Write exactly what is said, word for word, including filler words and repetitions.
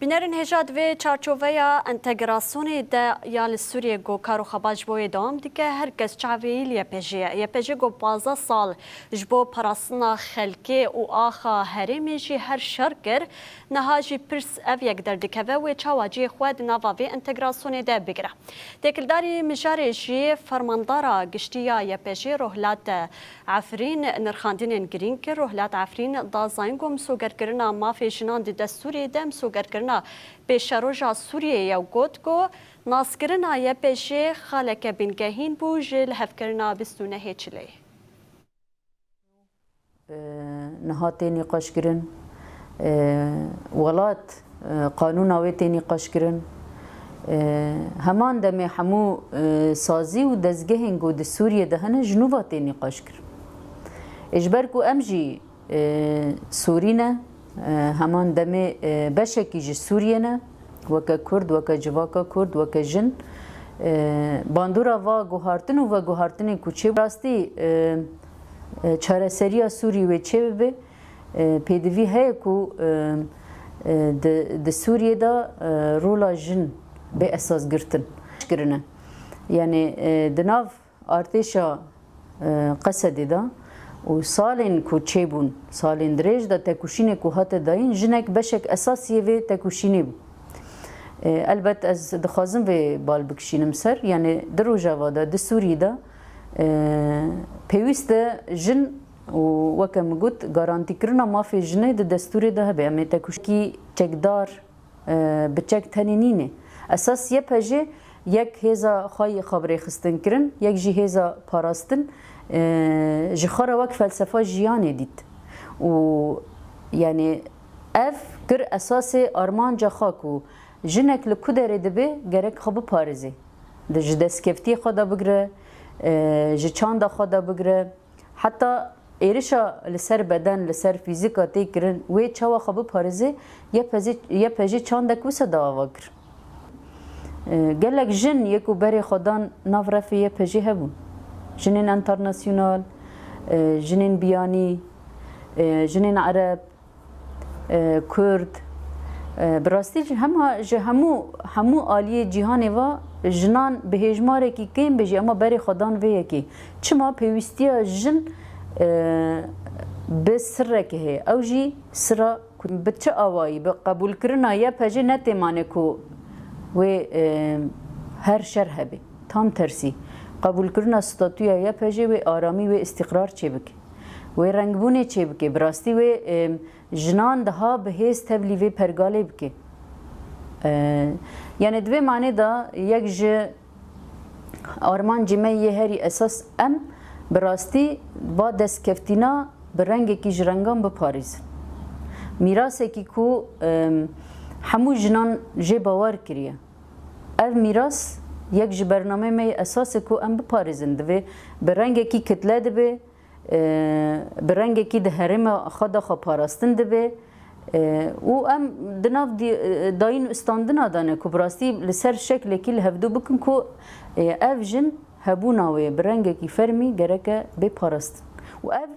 Bînerên hêja, di vê çarçoveya entegrasyonê de ya li Sûriyê ku kar û xebat ji bo wê dewam dike, her kes çavê wî li Y P G ye. Y P G ku pazdeh sal ji bo parastina xelkê û axa herêmê jî her şer kir, niha jî pirs ev yek derdikeve, wê çawa cihê xwe di nava vê entegrasyonê de bigire? Têkildarî mijarê jî fermandara giştî ya Y P G Rohlat Efrîn nirxandinên girîng kir. Rohlat Efrîn da zanîn ku misogerkirina mafê jinan di destûrê de misogerkirina pêşeroja Sûriyê ye û got ku naskirina Y P G xaleke bingehîn bû ji lihevkirina bîst û nehê Çileyê. Niha tê nîqaşkirin, welat, qanûna wê tê nîqaşkirin. Heman demê hemû sazî û dezgehên ku di Sûriyê de hene ji nû ve tê nîqaşkirin. Ê ji ber ku em jî Sûrî ne, heman demê beşekî ji Sûriyê ne, weke Kurd, weke civaka Kurd, weke jin. Bandora va guhartin û veguhartinê ku çê rastî çareserîya Sûrî wê çê bibe, pêdivî heye ku di, di Sûriyê de rola jin bê esas girtin. Kirine. Yanî di nav artêşa Qesedê de û salên ku çêbûn, salên dirêj de tekoşînê ku hate dayîn, jinek beşek esasî yê vê tekoşînê bû. Elbet ez dixwazim vê bal bikişînim ser, yanî di Rojava de, di Sûrî de pêwîst e jin û weke min got, garantîkirina mafê jinê di destûrê de hebe. Em ê tekoşînekî çekdar, bi çek tenê nîne. Esas Y P G yek hêza xwe yê xwe bi rêxistin kirin, yek jî hêza parastin, ji xwe re wek felsefa jiyanê dît. Û yanî ev kir esasê armanca xwe ku jinek li ku derê dibe gerek xwe biparêze. Di ji destkeftiyê xwe de bigire, ji çanda xwe de bigire, heta êrişa li ser beden, li ser fîzika tê kirin, wê çawa xwe biparêze, Y P G, Y P G çandek wisa da ava kir. Gelek jin yê ku berê xwe dan nav refê Y P G hebûn. Jinên enternasyonal, jinên biyanî, jinên ereb, e, Kurd, e, bi rastî jî hema ji hemû, hemû aliyê cîhanê ve jinan bi hêjmarekî kêm be jî, ema berê xwe dan vê yekê. Çima pêwîstiya jin, e, bi sirrekê heye? Ew jî sira ku bi çi awayî, bi qebûlkirina Y P G ne têmane ku wê, e, her şer hebe. Tam tersî. Qebûlkirina statûya Y P G wê aramî, wê îstîqrar çêbike. Wê rengbûnê çêbike. Bi rastî wê, e, jinan daha bi hêz tevlî vê pergalê bike. E, yanî di vê manê de yek ji armancê me yê herî esas, em bi rastî va destkeftîna bi rengekî ji rengan biparêzin. Mîrasekî ku, em, hemû jinan jê bawer kiriye. Ev mîras yek ji bernameyê me yê esas e ku em biparêzin. Divê bi rengekî kitle dibe, e, bi rengekî di herêma xwe de xwe parastin dibe, e, û em di nav dî-, e, dayîn û standina de ne ku bi rastî li ser şeklekî li hevdû bikin ku, e, ev jin hebûna wê bi rengekî fermî gereke bê parastin. Û ev